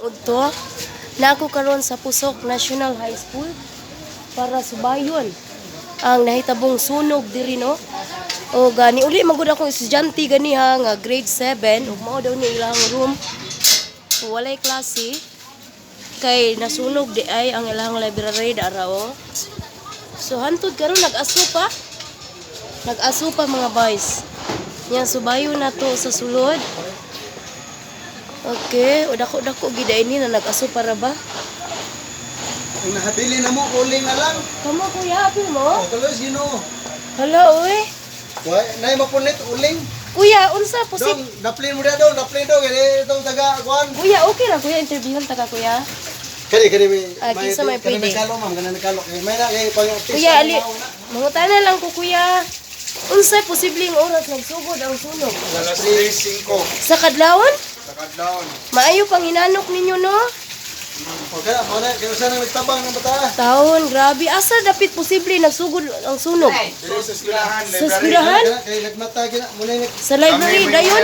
Udto, na ako karon sa Pusok National High School para subayon ang nahitabong sunog diri, no. O gani uli magud akong estudyante ganiha nga grade 7 ug mao daw ni ilang room. So, walay klase kay nasunog di ay ang ilang library dara o. So hantod karon nag-aso pa. Nag-aso pa, mga boys. Nya subayon na to sa sulod. Okay, o dako-dako gid ini na nag-aso para ba? Ang nahabili na mo, uling na lang. Kamo, kuya, apil mo? Oh, tuloy Ginoo. Hala, oy. Wa nay mapunit uling. Kuya, unsa posib Dong, daplin mo na dong, daplin dong kini itong taga kuan. Kuya, okay ra kuya, interviewon ta ka, kuya. Kani kani may Ah, kinsa may kani pwede? kalo, ma'am, kani kalo. Kay may na kay pang Kuya, ali mangutana lang ko, kuya. Unsa posibleng oras nagsugod ang sunog? Alas 3:05 Sa kadlawon? sa kadlawon. Maayo pang hinanok ninyo, no? Okay, mo na kay usa nang nagtabang ng bata. Taon, grabe. Asa dapit posible nagsugod ang sunog? Dili sa eskwelahan, Sa library. eskwelahan? Kana kay nagmata gina mo na Sa library, may dayon?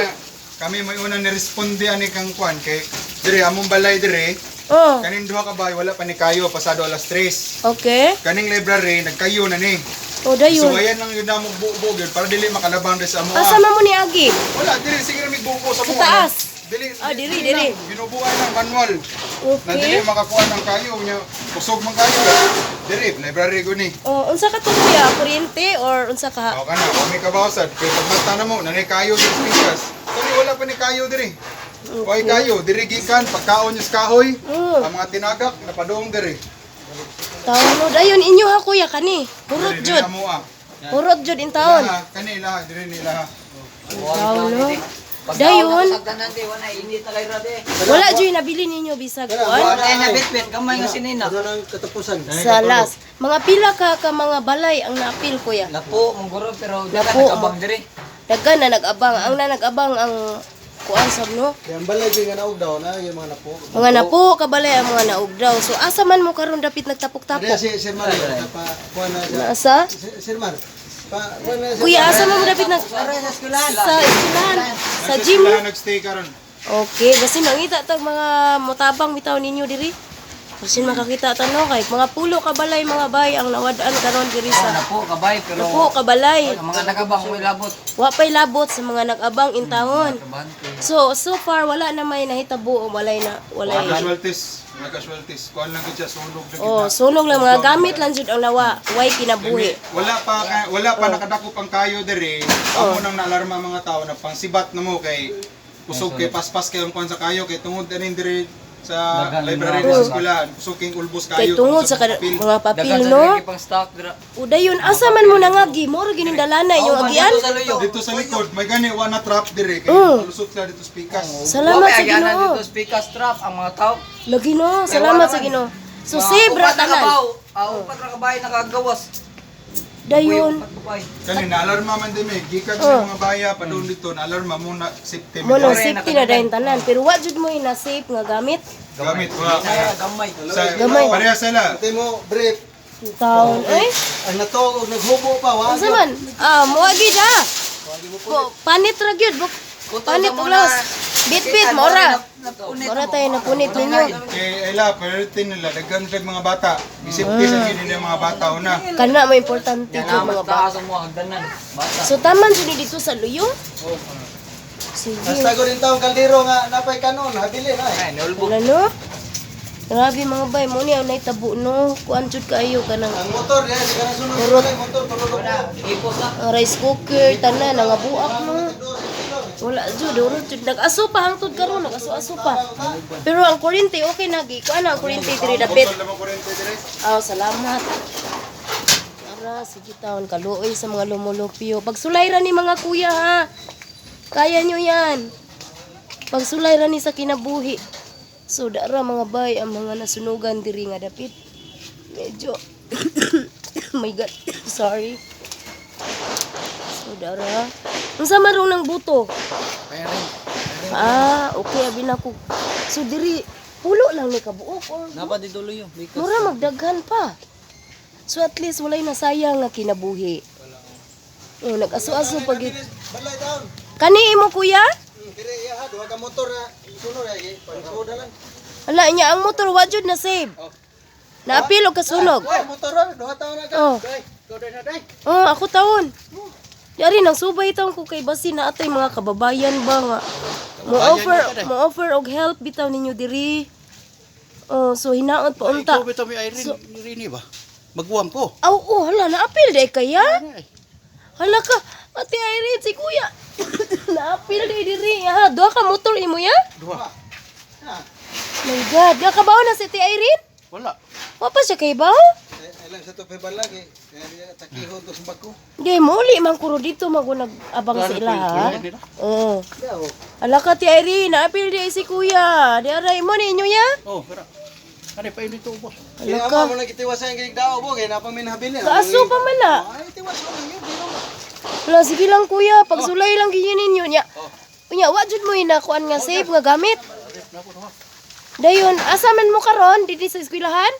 Kami may una ni responde ani kang kwan kay dire among balay dire. Oh, Kaning duha ka bahay wala pa ni kayo pasado alas 3. okay. Kaning library nagkayo na ni. Oh, dayon. Suwayan lang yun na mo bubo gyud para dili makalabang diri sa amo. Asa man mo ni Agi? Wala dili sige ra mig bubo sa Sa mo. taas? Dili. Ah, diri, diri. Lang. Ginubuan ng manual. Na dili Okay. makakuha ng kayo nya kusog man kayo. Diri library ko ni. Oh, unsa ka to, kuya? Kuryente or unsa ka? O kana, kung may kabawsad, kay pagmata na mo, nanay kayo sa speakers. Kani wala pa ni kayo diri. Okay. Kayo, diri gikan pagkaon niyo sa kahoy. Ang mga tinagak napadong diri. Taon no, dayon inyo ha, kuya, kani. Hurot Diri jud. diri amo ah. Hurot jud in taon. Ilaha, kani ilaha diri ni ilaha. Taon no. Dayon, wala jud nabili ninyo bisag kuan. Ay, nabitbit, gamay nga sinina. Ano nang katapusan? Sa last, mga pila ka ka mga balay ang naapil, kuya? Napo, mangguro, pero Napo. dagan nagabang diri. Daghan na nag-abang, ang na nag-abang ang kuan sab no. Kay ang balay gyud nga naog daw na yung mga napo. Mga napo kabalay ang mga naog daw. So asa man mo karon dapit Kani nagtapok-tapok? si Sir Mar, pa kuan na siya. Nasa? Sir Mar, pa kuan na siya. Kuya, asa man mo dapit nag Sa eskwelahan. sa eskwelahan? Sa gym, no? Nasa nagstay karon. Okay, kasi mangita tag mga motabang bitaw ninyo diri. Kasi makakita ta no kay mga pulo ka balay, mga bay, ang nawad-an karon diri sa Napo, kabay, pero Napo kabalay. ang mga nagabang may labot. Wa pay labot sa mga nag-abang in taon. Trabante. So so far wala na may nahitabo o walay na Mga walay. casualties, mga casualties. Kuan lang gid siya sunog na gid Oh, na. sunog lang mga gamit lang jud ang nawa, way kinabuhi. Wala pa nakadakop ang kayo diri. Oh. Amo nang naalarma ang mga tao na pangsibat na mo kay kusog kay paspas kay ang kuan sa kayo kay tungod aning diri sa Daghan library mga ni sa eskwelahan kusog kay ulbos Kay kayo tungod sa papel. mga papel Dagan sa no. diri pang stock dira. Udayon asa man mo nangagi, mo ra ginindalana inyong agian. Dito sa luyo. Dito sa likod may gani wa na trap diri kay lusot sila dito sa pikas. Salamat Wa may sa agianan Ginoo. dito speaker strap ang mga tao. Lagi no, salamat sa Ginoo. So save ra Upat na tanan. kabaw, upat ra kabay nakagawas. Dayon. Upat kabay. Kani naalarma man din may gikan sa mga baya padung dito naalarma mo na safety Mo no measure. safety na dayon tanan pero wa jud mo na safe nga gamit. Gamit wa Ay, gamay. sa Gamay. pareha sila. Ate mo brief. Taon oy. Ang nato og naghubo pa wa. Unsa man? Ah, mo agi da. Panit ra gyud. Panit og laos. Bit-bit mo ra. Mora tayo napunit ninyo. Kay ila priority nila daghan sila mga bata. Gisafety sa gid nila mga bata una. Kana mo importante Yan jud ang mga mas bata. taas ang mga hagdanan. Bata. So taman jud ni dito sa luyo. Sige. Hasta ko rin taong kaldero nga napay kanon, habili na eh. Ay, nulbo. Wala no? Grabe, mga bay, mo ni ang nahitabo no. Kuan jud kaayo kanang Ang motor diya si kanang sunod ang motor tulog ko. Ipos na. ang rice cooker tanan nangabuak no. Wala jud, wala jud. Nag-aso pa hangtod karon, nag-aso-aso pa. Pero ang kuryente okay na gi. Kuan ang kuryente diri dapit. Botol na mo kuryente dire. Oh, salamat. Ara, sige taon, kaluoy sa mga lumulupyo. Pagsulay ra ni mga kuya ha. Kaya nyo yan. Pagsulay ra ni sa kinabuhi. So, dara mga bay, ang mga nasunugan diri nga dapit. Medyo, my God, sorry. So, dara. Unsa man rong ng buto? Ah, okay, abi na ko. So, diri, pulo lang ni kabuok or Napa dito luyo. mura magdaghan pa. So at least walay nasayang nga kinabuhi. Oh, nag-aso-aso pag Balay taon. Kani imo, kuya? Kire iya ha, duha ka motor na sunod ay pangsuod na lang. Hala niya ang motor wa jud na save. Naapil og kasunog. Ay, motor ra, duha taon na ka. Oh. Day, ikaw day na day. Oh, ako taon. Yari nang subay taon ko kay basin na atay mga kababayan ba nga mo offer og help bitaw ninyo diri. Oh, so hinaot pa unta. Ikaw bitaw mi Irene, So- Irene ba? Maguwang ko. Aw, oh, hala naapil day kaya? Ay, Hala ka, Ate Irene si kuya. Naapil day diri. Ha, duha ka motor imo ya? duha. My God, gakabaw na si Ate Irene? Wala. Wa pa siya kay baw? Ay lang sa tupay balagi. Kaya takihon to sa bako. Di mo uli man kuro dito mago nag-abang sa ila ha. Oo. Ala ka Ate Irene, naapil di si kuya. Di aray mo ninyo ya? Oh, pero kani pa yun dito ubos. Ala ka. Mo nagitiwasan ginig dao bo kay napa min habilin. Kaaso pa man na. Ay, tiwasan lang yun, pero Wala, sige lang kuya, pagsulay lang ganyan ninyo niya. Unya, wa jud mo hinakuan nga safe nga gamit. Dayon, asa man mo karon didi sa eskwelahan?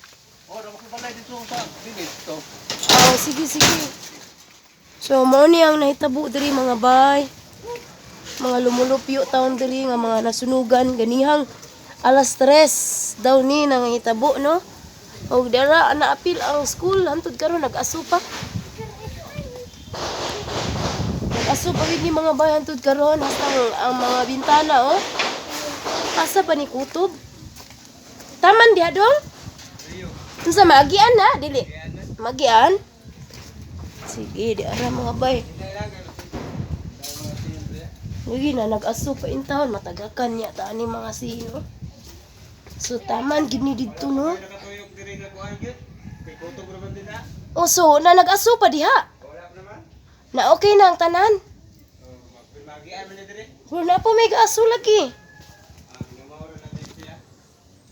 Oh, na balay dito sa gilid to. Oh, sige sige. So mao ni ang nahitabo diri mga bay. Mga lumulupyo taon diri nga mga nasunugan ganihang alas 3 daw ni nangahitabo no. Og dara naapil ang school hantud karon nag-aso pa. Nag-aso pa gid ni mga bay hantud karon hasta ang mga bintana oh. Asa pa ni kutob? Taman diha dong? Unsa maagian na dili? Magian? Sige, di ara mga bay. Lagi na nag-aso pa in town, matagakan niya ta ani mga sino. So taman gid ni didto no. O so na nag-aso pa diha. Na okay na ang tanan. Wala na po may gaaso lagi.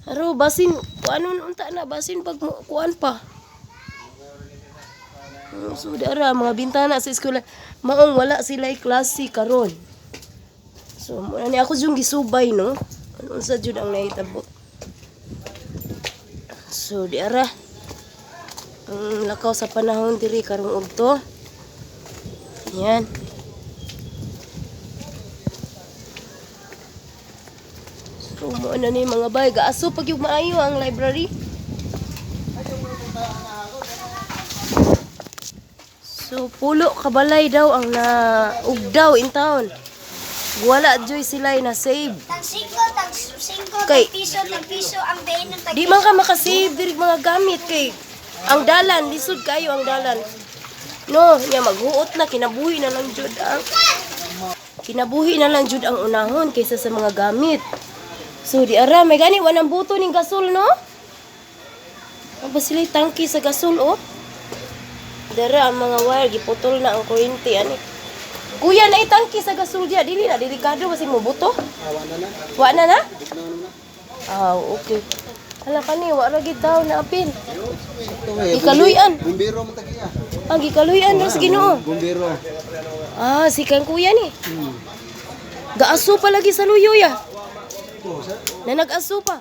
Aro basin kuanon unta na basin pag kuan pa. So dara mga bintana sa eskwela maong wala sila klase karon. So muna ni ako jung gisubay no. Ano sa jud ang nahitabo. So di ara ang lakaw sa panahon diri karong udto. Yan. So mo na ni mga bay gaaso pag yung maayo ang library. So pulo kabalay daw ang na ugdaw in town. Wala joy sila na save. Tag 5, tag 5, Kay- tag piso, tag piso, ang bain ng tag Di man ka makasave diri mga gamit kay ang dalan lisod kayo ang dalan. No, nya maghuot na kinabuhi na lang jud ang kinabuhi na lang jud ang unahon kaysa sa mga gamit. So di ara may gani wanang buto ning gasol no? Ang ba sila tangki sa gasol oh? Dara ang mga wire giputol na ang kuryente ani. Kuya na itangki sa gasol diya dili na delikado kasi mo buto. Awa na na. Wa na na? Bignaw na na. Ah, okay. Hala kani, wa ra gid taw na apil. Ito, eh, Gikaluy-an. Bumbiro man tagiya. Ah, gikaluy-an ro sa Ginoo. Bumbiro. Ah, si kang kuya ni. Gaaso pa lagi sa luyo ya. Oh, sa Na nag-aso pa.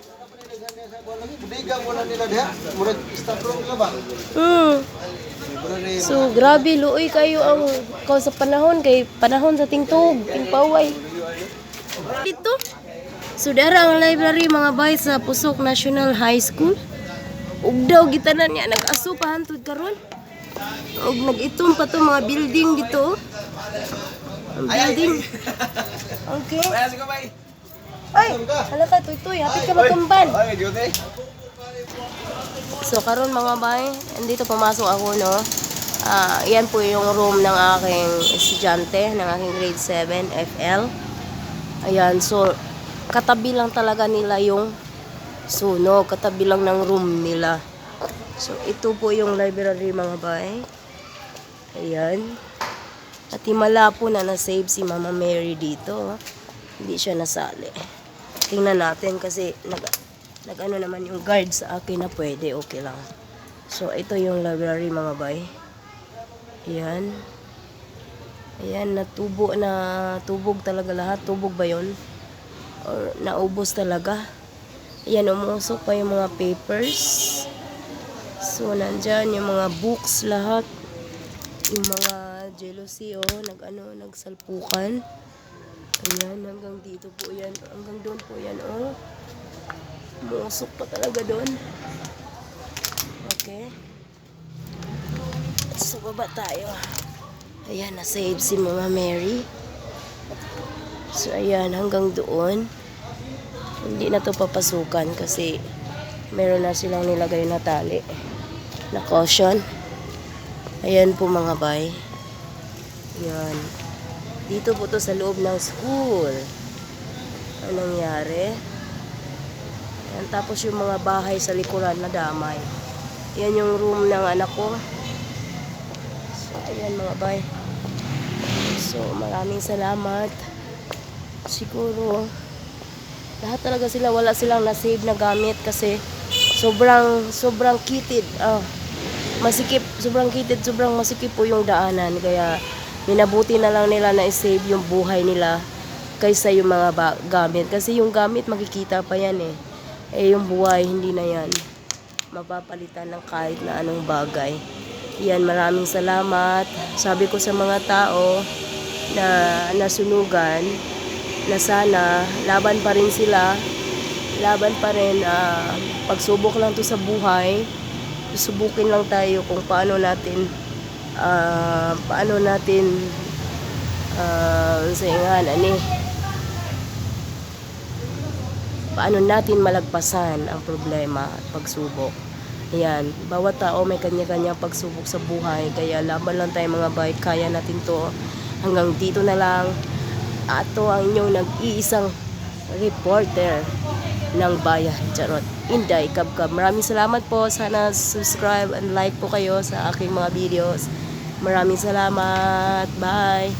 Budiga mo na nila diha. Murag staff room nila ba? Library. So, grabe luoy kayo ang kaw sa panahon kay panahon sa tingtog, tingpaway. Dito. So, dara ang library mga bay sa Pusok National High School. Ugdaw gitanan niya nag-aso pa hantud karon. Og nag-itom pa to mga building dito. Oh. Ang building. Okay. Ay, hala ka, tuy tuy, hapit ka magkamban. Ay, gyud eh. So karon mga bay, andito pumasok ako no. Ah, yan po yung room ng aking estudyante, ng aking grade 7 FL. Ayan, so katabi lang talaga nila yung sunog, katabi lang ng room nila. So ito po yung library mga bay. Ayan. At himala po na na-save si Mama Mary dito. Oh. Hindi siya nasali. Tingnan natin kasi nag ano naman yung guard sa akin na pwede, okay lang. So, ito yung library mga bay. Ayan. Ayan, natubo na, tubog talaga lahat. Tubog ba yun? Or naubos talaga. Ayan, umuusok pa yung mga papers. So, nandyan yung mga books lahat. Yung mga jealousy, oh, nag, ano, nagsalpukan. Ayan, hanggang dito po yan. Hanggang doon po yan, oh. Umuusok pa talaga doon. Okay. So, baba tayo. Ayan, na-save si Mama Mary. So, ayan, hanggang doon. Hindi na to papasukan kasi meron na silang nilagay na tali na caution. Ayan po, mga bay. Ayan. Dito po to sa loob ng school. Anong nangyari? Ayan, tapos yung mga bahay sa likuran na damay. Ayan yung room ng anak ko. So, ayan, mga bay. So, maraming salamat. Siguro, lahat talaga sila, wala silang na-save na gamit kasi sobrang, sobrang kitid. Ah, masikip, sobrang kitid, sobrang masikip po yung daanan. Kaya, minabuti na lang nila na i-save yung buhay nila kaysa yung mga gamit. Kasi yung gamit, makikita pa yan eh. Eh, yung buhay, hindi na yan mapapalitan ng kahit na anong bagay. Yan, maraming salamat. Sabi ko sa mga tao na nasunugan, na sana laban pa rin sila, laban pa rin, pagsubok lang to sa buhay. Susubukin lang tayo kung paano natin sa ingan, ani, paano natin malagpasan ang problema at pagsubok. Ayan, bawat tao may kanya-kanyang pagsubok sa buhay, kaya laban lang tayo, mga bay, kaya natin to. Hanggang dito na lang. Ato ang inyong nag-iisang reporter ng bayan. Charot. Inday Kabkab. Maraming salamat po. Sana subscribe and like po kayo sa aking mga videos. Maraming salamat. Bye.